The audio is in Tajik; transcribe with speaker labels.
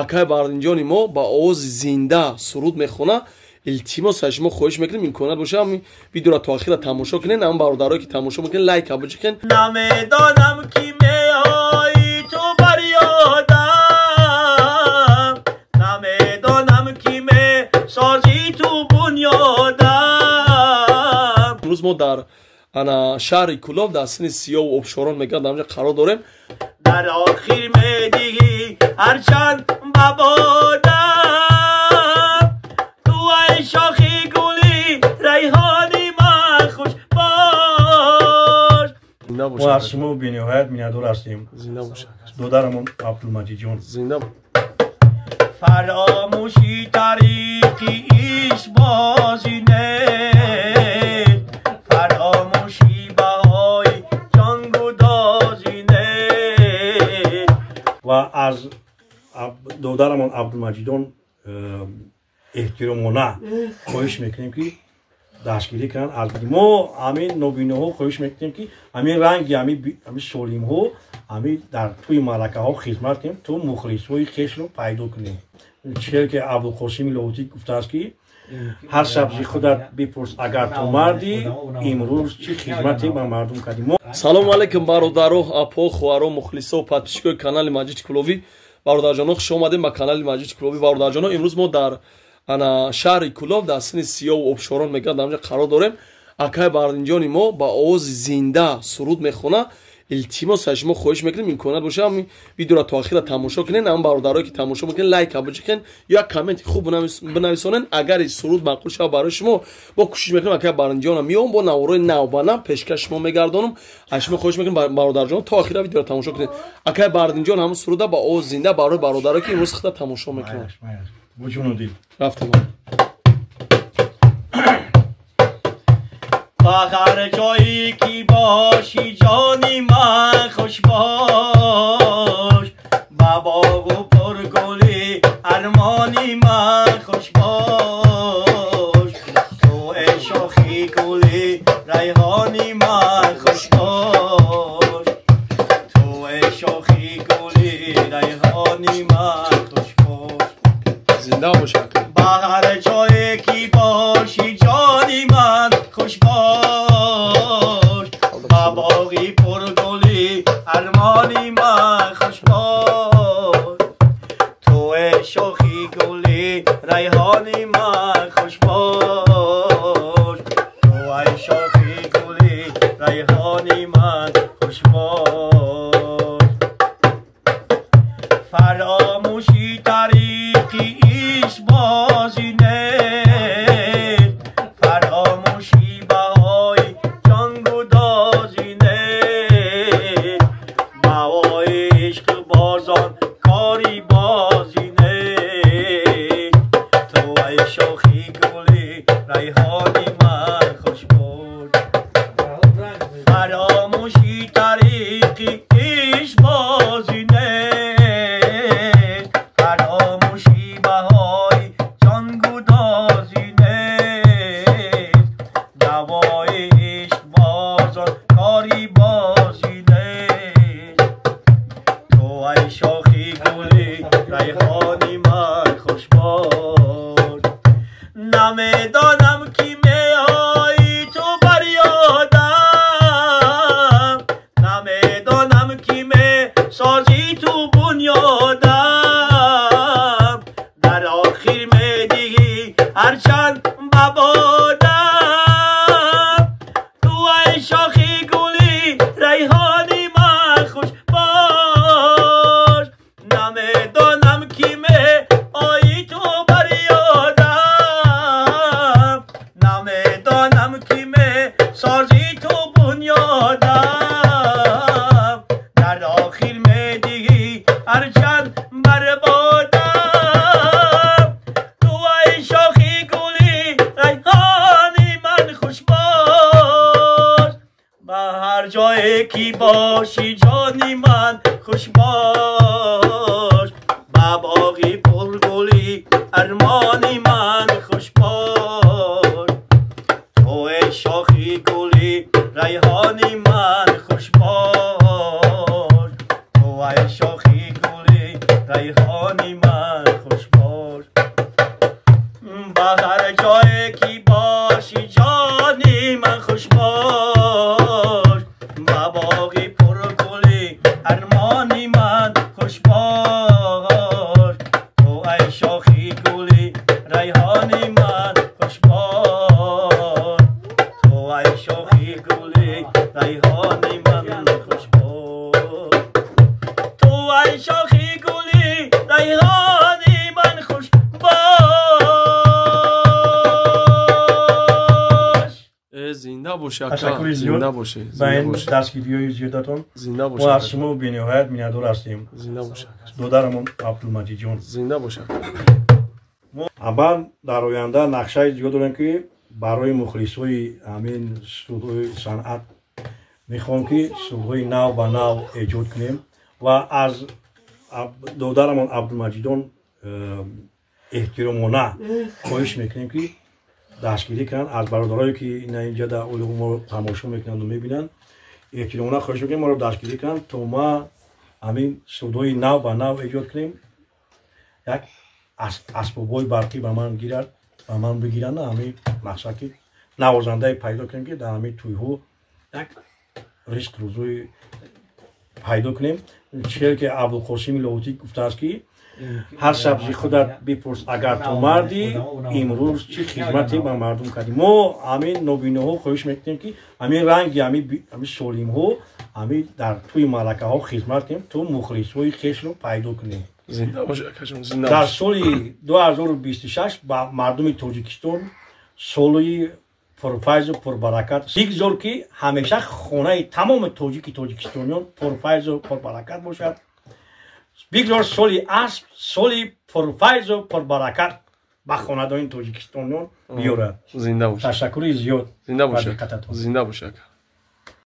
Speaker 1: Акай Бардинҷони мо ба овози зинда суруд мехона. Илтимос аз шумо хоҳиш мекунем, имконият боша ҳамин видеоро то охира тамошо кунед. Ҳамин бародарое ки тамошо мекунед, лайк бичикен.
Speaker 2: Намедонам ки меоӣ ту бар ёдам, намедонам ки месозӣ ту бунёдам.
Speaker 1: Имрӯз мо дар ана шаҳри Кӯлоб дар сини Сиёву Обшорон мегӯянд, дар онҷа қарор дорем.
Speaker 2: Дар охир медиҳӣ ҳарчанд ба бодам, ту ай шохи гули райҳони ман хуш бош.
Speaker 3: Мо аз шумо бениҳоят миннатдор ҳастем.
Speaker 1: Зинда бошад
Speaker 3: додарамон Абдулмаҷидҷон.
Speaker 1: Зинда.
Speaker 2: Фаромӯши тариқи ишқ бозӣ нест, фаромӯши баҳои ҷонгудозӣ нест.
Speaker 3: Ва аз додарамон Абдулмаҷидон эҳтиромона хоҳиш мекунем, ки дастгирӣ кунанд. Аз мо ҳамин нобиноҳо хоҳиш мекунем, ки ҳамин ранги ҳамин солимҳо ҳамин дар тӯи маъракаҳо хизмат кунем, то мухлисҳои хешро пайдо кунем. Чизе ки Абдулқосими Лоҳутӣ гуфтааст, ки ҳар шаб зи худат бипурс, агар ту мардӣ, имрӯз чӣ хизмате ба мардум кардӣ.
Speaker 1: Салому алайкум, бародаро, апо, хоҳаро, мухлисо, подписчикои канали Маҷид Кӯлобӣ. Бародарҷоно, хуш омадем ба канали Маҷид Кӯлобӣ. Бародарҷоно, имрӯз мо дар ана шаҳри Кӯлоб дар сини Сиёву Обшорон мегӯянд, дар онҷа қарор дорем. Акай Бардинҷони мо ба овози зинда суруд мехона. Илтимос аз шумо хоҳиш мекунем, имконият боша ҳамин видеоро то охира тамошо кунед. Ҳамин бародарое ки тамошо мекунед, лайк бичикен ё як комменти хуб бинависонед. Агар суруд маъқул шавад барои шумо, бо кӯшиш мекунем, акай Бардинҷона меом, бо наворои навбанав пешкаш шумо мегардонам. Аз шумо хоҳиш мекунем, бародарҷон, то охира видеоро тамошо кунед. Акай Бардинҷон ҳамин суруда ба овози зинда барои бародарое ки имрӯз хита тамошо мекунанд. Рафтем.
Speaker 2: Ба ҳар ҷое ки бошӣ, ҷони ман хуш бош, ба боғу пургули армони ман хуш бош. Ту эй шохи гули райҳони ман хуш бош, ту эй шохи гули райҳони ман хуш бош.
Speaker 1: Зинда бош.
Speaker 2: Ба ҳар ҷое ки бошӣ, ҷони ман хуш бош, ба боғи пургули армони ман хуш бош. Ту эй шохи гули райҳони ман хуш бош, ту эй шохи гули райҳони ман хуш бош. Фаромӯши тариқи ишқ бозӣ нест, фаромӯши баҳои ҷонгудозӣ нест. Баҳои ишқбозон кори бозӣ нест. Ту эй шохи гули райҳони ман хуш бош. Фаромӯши тариқи ишқ бозӣ нест, фаромӯши баҳои ҷонгудозӣ нест. Давои ишқбозон кори бозӣ нест. Ту эй шохи гули райҳони ман хуш бош. Намедонам ки меоӣ ту бар ёдам, намедонам ки месозӣ ту бунёдам. Дар охир медиҳӣ ҳарчанд ба бодам, ту эй шохи гули райҳони ман хуш бош. Намедонам ки меоӣ ту бар ёдам, намедонам ки месозӣ ту бунёдам. Дар охир медиҳӣ ҳарчанд бар бодам, ту эй шохи гули райҳони ман хуш бош. Ба ҳар ҷое ки бошӣ, ҷони ман хуш бош, ба боғи пургули армони ман хуш бош. Ту эй шохи гули райҳони ман хуш бош, ту эй шохи гули райҳони ман. Ҳоли ман хуш бош.
Speaker 1: Зинда бошӣ, ака.
Speaker 3: Ташаккури зиёд.
Speaker 1: Зинда бошӣ.
Speaker 3: Ба
Speaker 1: Зинда
Speaker 3: ин
Speaker 1: бошӣ.
Speaker 3: Дастгириҳои зиёдатон
Speaker 1: Зинда бошӣ.
Speaker 3: Мо аз шумо бениҳоят миннатдор ҳастем.
Speaker 1: Зинда бошӣ, ака.
Speaker 3: Додарамон Абдулмаҷидҷон.
Speaker 1: Зинда бошӣ, ака.
Speaker 3: Ман дар оянда нақшаи зиёд дорем, ки барои мухлисои ҳамин студҳои санъат мехоҳем, ки студҳои нав ба нав эҷод кунем ва аз додарамон Абдулмаҷидон эҳтиромона хоҳиш мекунем, ки дастгирӣ кунанд. Аз бародарое, ки ина инҷа дар олиҳо моро тамошо мекунанду мебинанд, эҳтиромона хоҳиш мекунем, моро дастгирӣ кунанд, то ма ҳамин студҳои нав ба нав эҷод кунем. Як асбобҳои барқӣ ба ман гирад, ба ман бигиранд, ҳамин мақсад, ки навозандае пайдо кунем, ки дар ҳамин тӯйҳо як ризқ рӯзӯи пайдо кунем. Чизе ки Абдулқосими Лоҳутӣ гуфтааст, ки ҳар сабзи худат бипурс, агар ту мардӣ, имрӯз чӣ хизмате ба мардум кардӣ. Мо ҳамин нобиноҳо хоҳиш мекунем, ки ҳамин ранги ҳамин солимҳо ҳамин дар тӯи маъракаҳо хизмат кунем, то мухлисҳои хешро пайдо кунем.
Speaker 1: Зинда бошӣ, акаҷон, зинда
Speaker 3: Дар
Speaker 1: бошӣ.
Speaker 3: соли 2026 ба мардуми Тоҷикистон соли пурфайзу пурбаракат. Бигзор, ки ҳамеша хонаи тамоми тоҷики тоҷикистониён пурфайзу пурбаракат бошад. Бигзор соли асп соли пурфайзу пурбаракат ба хонадони тоҷикистониён биёрад.
Speaker 1: Зинда бошӣ.
Speaker 3: Ташаккури зиёд
Speaker 1: Зинда
Speaker 3: ба
Speaker 1: бошӣ.
Speaker 3: диққататон.
Speaker 1: Зинда бошӣ, ака.